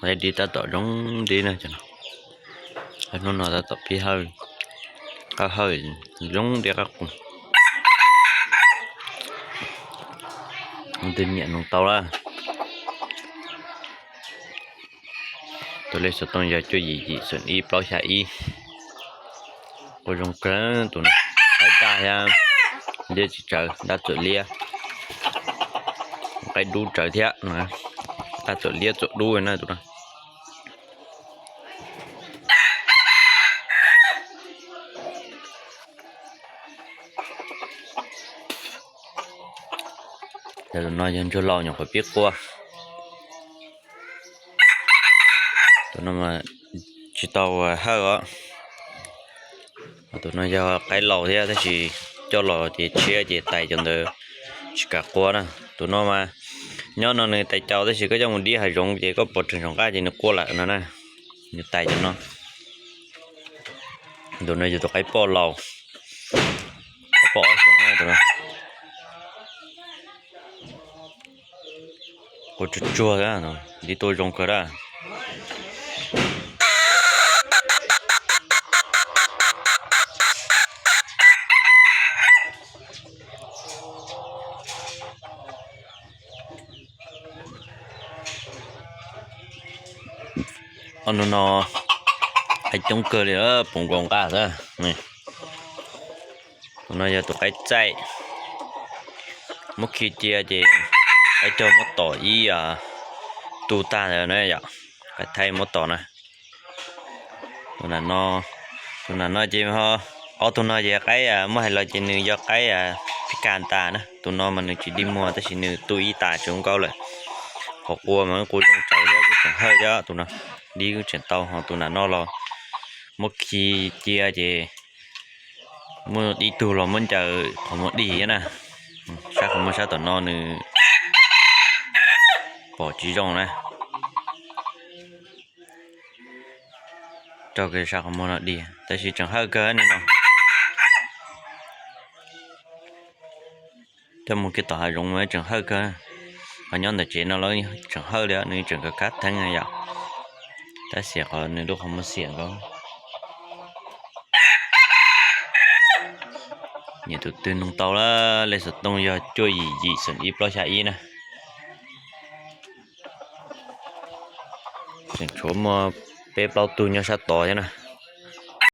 Qaib dib tab tom zoo dib na. Hnub no tab tom pib hawj, qab hawj zoo dib qab qus. Twb nyiam noog tau lawm. Tus lej xov tooj yog cuaj yim yim xoom ib plaub xya ib. Quaj zoo kawg tus no, qaib daj thiab, liab tsis tsawv, daj txuam liab, qaib dub tsawv thiab, daj txuam liab txuam dub na tus no. Tus no yog ntsuag laus nyuam qhuav pib quaj. Tus no tsis tau hawj os. Tus no yog qaib laus thiab tab sis coj los ces tshiab ces tais cov ntawd tsis kam quaj na. Tus no mas nyob no nws tais cau tab sis koj coj mus dib hav zoov ces koj pov rhees zoov qab ces nws quaj lawm no na. Nws tais cov no. Tus no yog tus qaib poj laus, qaib poj ob xyoos na tus no. Quaj tsuag tsuag, dib tuaj zoo kawg dab. Ob hnub no qaib coob kawg li, puv nkaus nqaj xwb. Tus no yog tus qaib txaij, muab khi cia ces qaib cog muab tom ib tug tag ntawd na yom, qaib thaib muab tom na. Tus nam no, tus nam no ces ho, ob tug no ces qaib muab hais los ces nws yog qaib phib kas tas na, tus no mas nws tsis dig muag tab sis nws tu ib tas tsis zoo nkauj lawm. Qhov quaj mas quaj zoo tsawv thiab kuj tseem hawj thiab tus no, dib kuj tseem tau, ho tus nam no los muab khi cia ces muaj ib tug los muab ncaws qhov muag dig thiab na. Sab qhov muag sab tom no nws pom tsis zoo na. Rau kiag sab qhov muag no dig tab sis tseem hawj kawg ni no. Coj mus kiag tom hav zoov mas tseem hawj kawg. Ho nyob ntawm tsev no los tseem hawj li, nws tseem kawg kab theeb yom. Tab sis qhov nws lub qhov muag xiam nkaus. Nyiam tus twg noog tau lawm, lej xov tooj yog cuaj yim yim xoom ib plaub xya ib na. Tseem tshuav muaj peb plaub tug nyob sab tod thiab na.